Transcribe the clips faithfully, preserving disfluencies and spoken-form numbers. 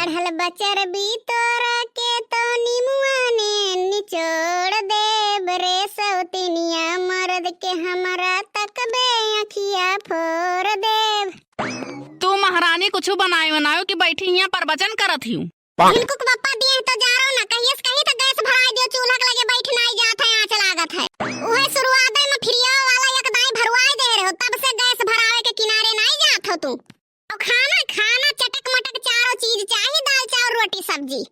हल बचर बीतोरा के तो निमुआ ने निचोड़ देब रे सौतिनिया, मरद के हमरा तकबे अखिया फोड़ देब। तू महारानी कुछ बनाए बनायो कि बैठी हियां प्रवचन करत हियू। झिनकुक बप्पा दिए तो जा रहो ना, कहियस कहीं तो गैस भराए दियो, चूल्हा के लगे बैठ नाई जात है, आँच लागत है। उहे शुरुआते में फ्रिया वाला एक दाई भरवाए दे रहे हो, तब से गैस भरावे के किनारे नाई जात हो तू। और खाना, खाना चटक मटक चारों चीज चाही, दाल चाउर रोटी सब्जी।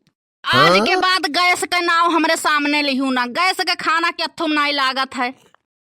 आज के बाद गैस के नाव हमरे सामने लिहू ना, गैस के खाना के अथुम नाई लागत है।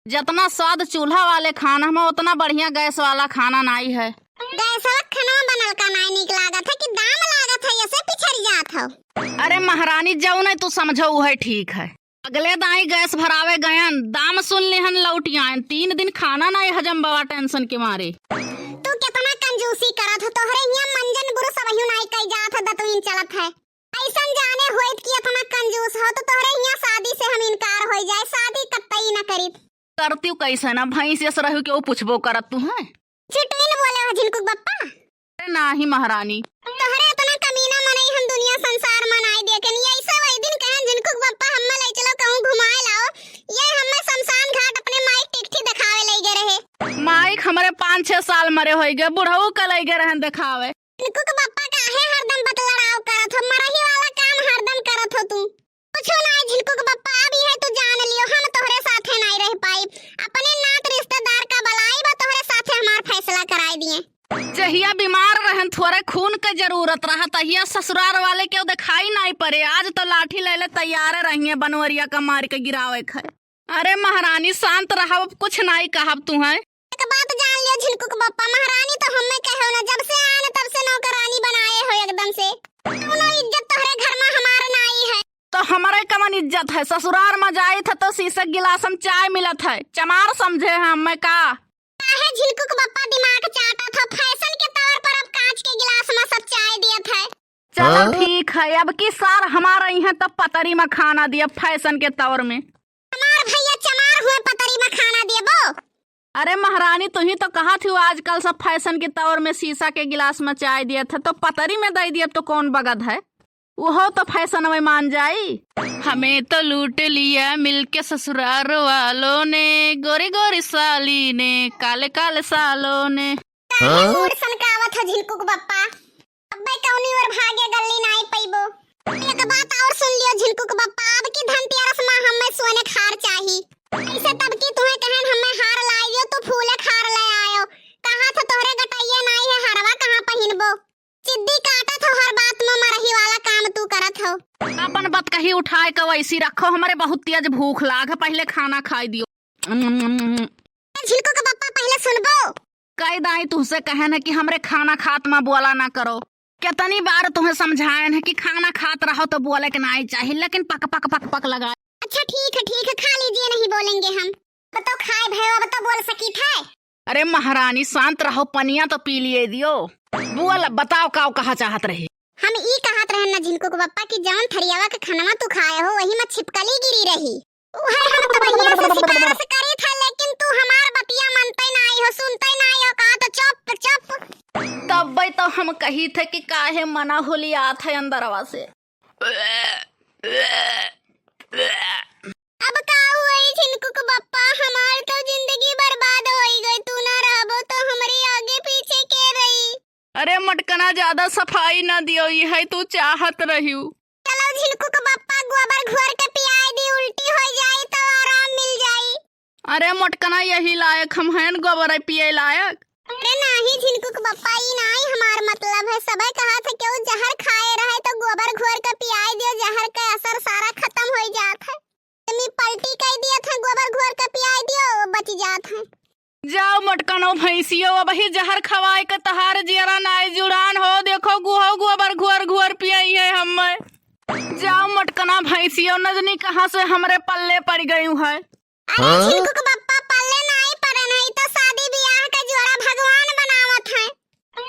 जितना स्वाद चूल्हा वाले खाना में, उतना बढ़िया गैस वाला खाना नाई है। गैसवा खाना बनल का नाई नीक लागत है कि दाम लागत है, ऐसे पिछड़ जात हो। अरे महारानी, जौने तू समझो उहे ठीक है। अगले दाई गैस भरावे गयन, दाम सुन लिहन लौटि आयन, तीन दिन खाना नाई हजम बवा टेंशन के मारे। तू कितना कंजूसी करत हो, तोहरे हियां मंजन बुरुस अबहियो नाई कई जात है, दतुइन चलत है। ऐसन जाने होइत कि इतना कंजूस हो तो तोहरे हियां शादी से हम इनकार होई जाए, शादी कतई न करीत। करतिउ कैसे ना, भैंस यस रहू के वो पुछबो करत तू है। झुटुइन बोले हो झिनकुक बप्पा। अरे नाही महारानी। तोहरे इतना कमीना मनई हम दुनिया संसार में नाई देखे नी। ऐसे वही दिन कहन झिनकुक बप्पा हम्मे ले चलो कहूँ घुमाए लाओ। ये हम्मे शमशान घाट अपने माइक टिकठी दिखावे ले गए रहे। माइक हमरे पाँच छह साल मरे होई गए, बुढ़ऊ के ले गए रहन दिखावे। झिनकुक बप्पा काहे हरदम बतलड़ाव करत हो, मरही वाला काम हरदम करत हो तू। कुछो नाई झिनकुक बप्पा, अब यह तू जान लियो, हम तोहरे साथे नाई रह पाइब। अपने नात रिश्तेदार का बलाई बा, तोहरे साथे हमार फैसला कराई दिए। जहिया बीमार रहन, थोड़े खून के जरूरत रहा, तहिया ससुरार वाले केहू दिखाई नाई पड़े। आज तो लाठी ले ले तैयार रहिए, बनवरिया का मार के गिरावे खे। अरे महारानी, शांत रहब, अब कुछ नाई कहब तुहैं। एक बात जान लियो झिनकुक बप्पा, महारानी तो हम्मे कहो ना, जब से आन तब से नौकरानी बनाए हो एकदम से। कौनो इज्जत तोहरे घर में हमार नाई है। तो हमरे कमन इज्जत है? ससुरार में जाइत है तो शीशे गिलास में चाय मिलत है, चमार समझे हैं हम्मे का? काहे झिनकुक बप्पा दिमाग चाटत हो? फैशन के तौर पर अब कांच के गिलास में सब चाय दियत है। चलो हाँ? ठीक है, अब की सार हमार अइहैं तब पतरी में खाना दियब फैशन के तौर में। हमार भैया चमार हुए पतरी में खाना देबो। अरे महारानी, तुही तो कहत हिउ आजकल सब फैशन के तौर में शीशा के गिलास में चाय दियत है, तो पतरी में दे दियब तो कौन बगत है, उहो तो फैशन में मान जाई। हमें तो लूट लिया मिलके ससुरार वालों ने, गोरी गोरी साली ने, काले काले सालों ने। काहे हाँ? मूड सनकावत हो झिनकुक बप्पा? अब्बे कौनी ओर भागे गल्ली नाई पइबो। एक बात और सुन लियो झिनकुक बप्पा, अब की धनतेरस मा हम्मे सोने क हार चाही। ऐसे तब की तुहे कहन हम्मे हार लाई दियो, तू फूले क हार ले आयो। कहा था तोहरे गटइये नाई है, हरवा कहाँ पहिनबो? जिद्दी काटत हो हर बात मा, मरही वाला काम तू करत हो। अपन बतकही उठाए के वैसी रखो, हमरे बहुत तेज भूख लाग है, पहिले खाना खाई दियो। झिनकुक बप्पा पहिले सुनबो। कई दाई तुहसे कहन है कि हमरे खाना खात मा बोला ना करो। कितनी बार तुहे समझायन है कि खाना खात रहो तो बोले के नाई चाही, लेकिन पक पक पक पक लगाए। अच्छा ठीक है, ठीक है, खा लीजिए, नहीं बोलेंगे हम। अब तो खाए भयो, अब तो बोल सकीत है। अरे महारानी शांत रहो, पनिया तो पी लिए दियो। बोल, बताओ काव कहा चाहत रही? हम ई कहत रहन ना झिनकुक बप्पा कि जौन थरियावा के खनवा तू खाए हो वही मा छिपकली गिरी रही। उहे हम तो भैया से सिफारिश करी था, लेकिन तू हमार बतिया मनते नाई हो, सुनते नाई हो, कहा तो चुप, चुप। तब्बे तो हम कही थे कि काहे मना होलियात है अंदरवा से। अब का हुई झिनकुक बप्पा, हमार तो जिंदगी बर्बाद होई गई, तू ना रहबो तो हमरी आगे पीछे के रही? अरे मटकना, ज्यादा सफाई ना दियो, ई है तू चाहत रहियो। चलो झिनकुक बप्पा, गोबर घोर के पियाई दी, उल्टी हो जाई तो आराम मिल जाई। अरे मटकना, यही लायक हम हैं गोबर पिए लायक? अरे नाही झिनकुक बप्पा, ई नाही हमार मतलब है। सबे कहा था केहू जहर खाए रहे तो गोबर घोर के पियाई दियो, जहर के असर सारा खत्म हो जात है। तुमी पलटी कई दिया था, गोबर घोर के पियाई दियो, बच जात है। जाओ मटकनो भैंसियो, अबही जहर खवाए के तहार जियरा नाई जुड़ान हो। देखो गुहो गोबर घोर घोर पियई है हम्मे। जाओ मटकना भैंसियो, नजनी कहाँ से हमरे पल्ले पड़ गयू है। अरे हाँ? झिनकुक बप्पा पल्ले नाई पड़े नहीं तो शादी बियाह का जोड़ा भगवान बनावत है।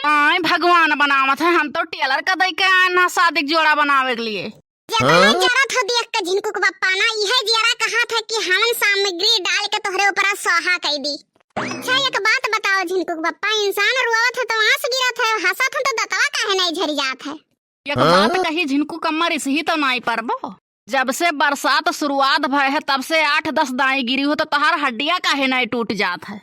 आय भगवान बनावत है, हम तो टेलर का दई के आए ना शादी के जोड़ा बनावे के लिए। जितना हाँ? जरत हो देख के झिनकुक बप्पा ना, इहे जियरा कहा था कि हवन सामग्री डाल के तोहरे ऊपर स्वाहा कई दी। अच्छा एक बात बताओ झिनकुक बप्पा, इंसान रोवत है तो आंस गिरत है, हंसत है तो दतवा काहे नहीं झरी जात है? एक हाँ? बात कही झिनकू कम्मा, रिसही तो नाई परबो। जब से बरसात शुरुआत भय है, तब से आठ दस दाई गिरी हो, तो तोहार हड्डिया काहे नाई टूट जात है?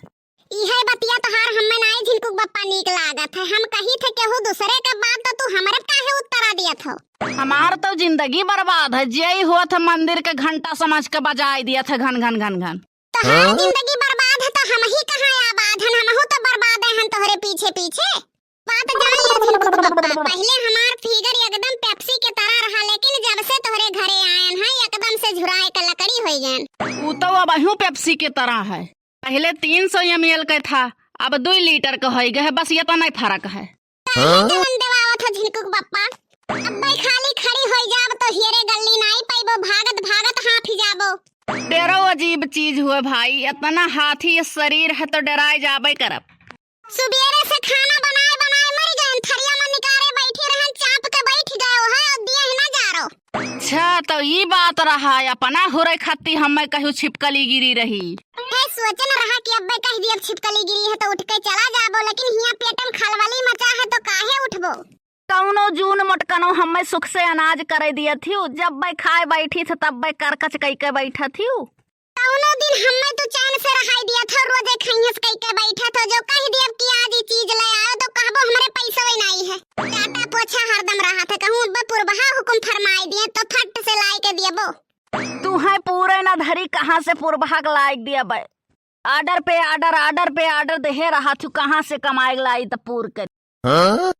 इहे बतिया तोहार हमें नाई झिनकू बप्पा नीक लागत है। हम कही थे केहू दूसरे के बात, तो तू हमरे काहे उत्तरा दियत हो? हमार तो जिंदगी बर्बाद है, जे ही होत है मंदिर के घंटा समझ के बजाई दियत है घन घन घन घन। तोहार हाँ? जिंदगी बर्बाद है तो हम ही कहाँ आबाद हन, हमहू तो बर्बाद हन तोहरे पीछे पीछे। बात जान ले झिनकू बप्पा, पहिले हमार फिगर एकदम पेप्सी के तरह रहा, लेकिन जब से तोहरे घरे आयन है एकदम से झुराए के लकड़ी होइ गयन। ऊ तो अबहू पेप्सी के तरह है, पहिले तीन सौ एम एल के था, अब दुई लीटर के होइ गए है, बस इतना ही फर्क है। काहे हाँ? जलन देवावत हो झिनकू बप्पा? अब्बे खाली खड़ी होइ जाब तो हियरे गल्ली नाई पइबो, भागत भागत हाफी जाबो। डेरो अजीब चीज हुए भाई, इतना हाथी शरीर है तो डेराए जाबे करब। सुबेरे से खाना बनाए बनाए मरि गयन, थरिया में निकारे बैठी रहन, चाप के बैठ गयो है और दिया ही ना जा रो। अच्छा, तो ई बात रहा, अपना हुरे खत्ती हमें कहू छिपकली गिरी रही। है सोचन रहा कि अब्बे कह दियब छिपकली गिरी है तो उठ के चला जाबो, लेकिन हियां पेट में खलबली मचा है तो काहे उठबो? कौनो जून मोटकनो हमें सुख से अनाज करे दियत हियो, जब बे खाए बैठी थे तब बे करकच कई के बैठत हियो। कौनो दिन हमें तो चैन से रहाई दियत हो, रोजे खइहस कई के बैठत हो, जो कह दियब कि आज ई चीज ले आयो तो कहबो हमरे पैसवे नाई है। चाटा पोछा हरदम रहा था, कहूँ अब्बे पुरबहा हुकुम फरमाई दिए तो फट से लाई के दियबो। तू है पूरे न धरी, कहाँ से पुरबहा के लायक दिया बे? ऑर्डर पे ऑर्डर, ऑर्डर पे ऑर्डर देहे रहा थू, कहाँ से कमाए लाई त पूर करी? हाँ?